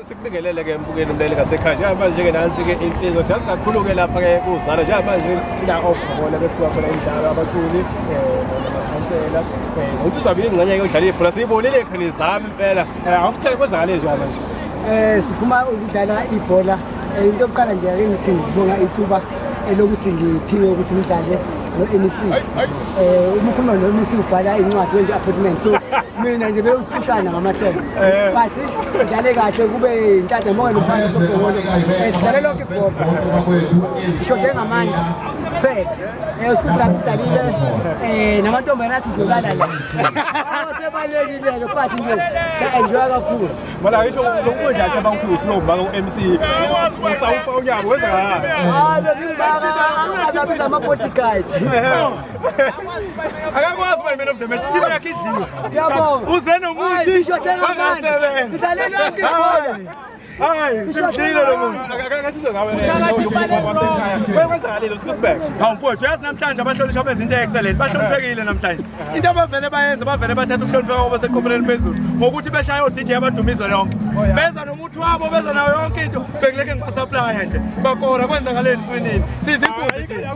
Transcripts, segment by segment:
Sikubingelele ke mbukeni umlele ngasekhaya njengamanje ke nansi ke insizwa siyazi kakhulu ke lapha ke kuzala njengamanje ila off khona bephiwa khona imidlalo abaculi namakhansela insizwa bile ingxenye ke udlala ibhola siyibonile khona izami impela awusitshele kwenzakale njengamanje. Siphuma ukudlala ibhola. Into yokuqala nje ake ngithi ngibonga ithuba elokuthi ngiphiwe ukuthi ngidlale no-MEC. Uma ukhuluma no-MEC ubhala incwadi wenze i-appointment, so mina nje bewuphushana ngamahlelo, but sidlale kahle kube inhlanhla ngibonge nomfana sobhokolo. Sidlale lonke ibhola, sishode ngamandla kuphela. Usikhulu lapho udlalile namantombazane athi uzolala la. Sebalekile-ke, but nje sa-enjoya kakhulu. Mara ngisho lokudla nje abangifika usilo mbaka u-MC usawufa unyaka wenzakalani? Hayi, bengimbaka azabiza ama-bodyguard. Akakwazi uba man of the match, team yakhe idliwe. Siyabonga. Uze nomuthi. Sishode ngamandla. Wangasebenza. Sidlale lonke ibhola. Hayi, simdlile lo muntu. Akasizwe ngawe. Kwenzakalile usikusibeka. Hawu mfowethu, uyazi namhlanje abahlonishwa benza into excellent, bahloniphekile namhlanje. Into abavele bayenza, bavele bathatha ukuhlonipheka kwabo seqopheleni phezulu ngokuthi beshaye o-DJ abadumizwe lonke. Beza nomuthi wabo, beza nayo yonke into, bengileke ngibasupplya nje. Bakora kwenzakaleni siwinini. Siza inkunzi thina.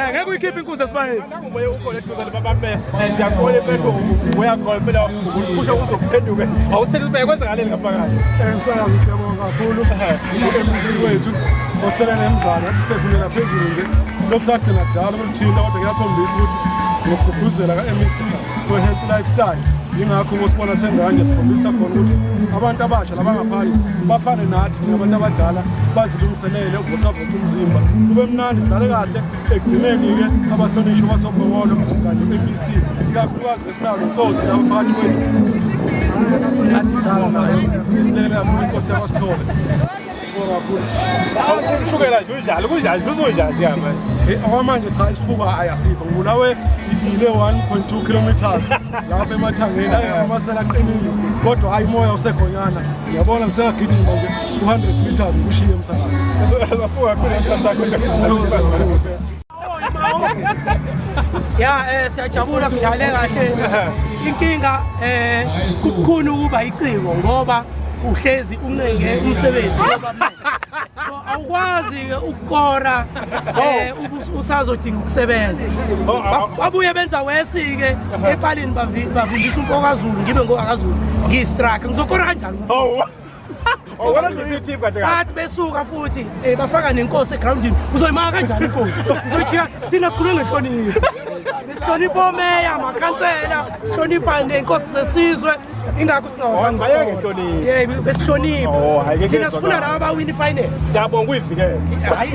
Ngeke uyikhiphe inkunzi esibayeni. Nangumoya ukhona eduzane babambe. Siyakubona impela uyakhona impela ukuphusha uzophenduke. Awusithethe sibeke kwenzakaleni ngaphakathi. Msakazi, siyabonga kakhulu u-MEC wethu ohlela nemidlalo athi siphefumela phezulu nje. Lokhu sagcina kudala ukulithinta, kodwa kuyakhombisa ukuthi ngokugqugquzela ka-MEC we-healthy lifestyle, yingakho ngosibona senza kanje, sikhombisa khona ukuthi abantu abasha labangaphandle bafane nathi thina abantu abadala, bazilungiselele ukuvocavoca umzimba kube mnandi, sidlale kahle. Ekugcineni-ke abahlonishwa basobhokolo kanye no-MEC, ikakhulukazi besinayo nenkosi lapha phakathi kwethu athi dlala nayo isilele kakhulu inkosi yakwasithole. Sibonga kakhulu. Ushukela nje unjalo, kunjani, uzonjani njengamanje? Okwamanje cha, isifuba ayasikho, ngibulawe ile 1.2 kilometers lapha emathangeni amasela aqinile, kodwa hayi, umoya usekhonyana, ngiyabona ngisengagijima nje u-100 meters ngikushiye emsakazo. Asibuka kakhulu inkosi yakho. Ya, siyajabula, sidlale kahle. Inkinga kubukhuni ukuba iciko ngoba uhlezi uncenge umsebenzi ngoba so awukwazi ke ukukora usazodinga ukusebenza. Babuye benza wesi ke epalini, bavimbisa umfo kaZulu, ngibe ngowakaZulu, ngiyi-striker, ngizokora kanjani? Oh. Oh, wena nje team kahle kahle. Bathi besuka futhi bafaka nenkosi egroundini, uzoyimaka kanjani inkosi? Uzoyijika? Thina sikhulume ngenhlonipho, sihlonipha omeya, amakhansela, sihlonipha nenkosi zesizwe, ingakho singawazange. Oh, bayeke ngenhlonipho. Yebo, besihlonipha. Oh, hhayi, ke Thina kuyezwakala. sifuna laba abawina i-final. Siyabonga uyivikele. Hayi.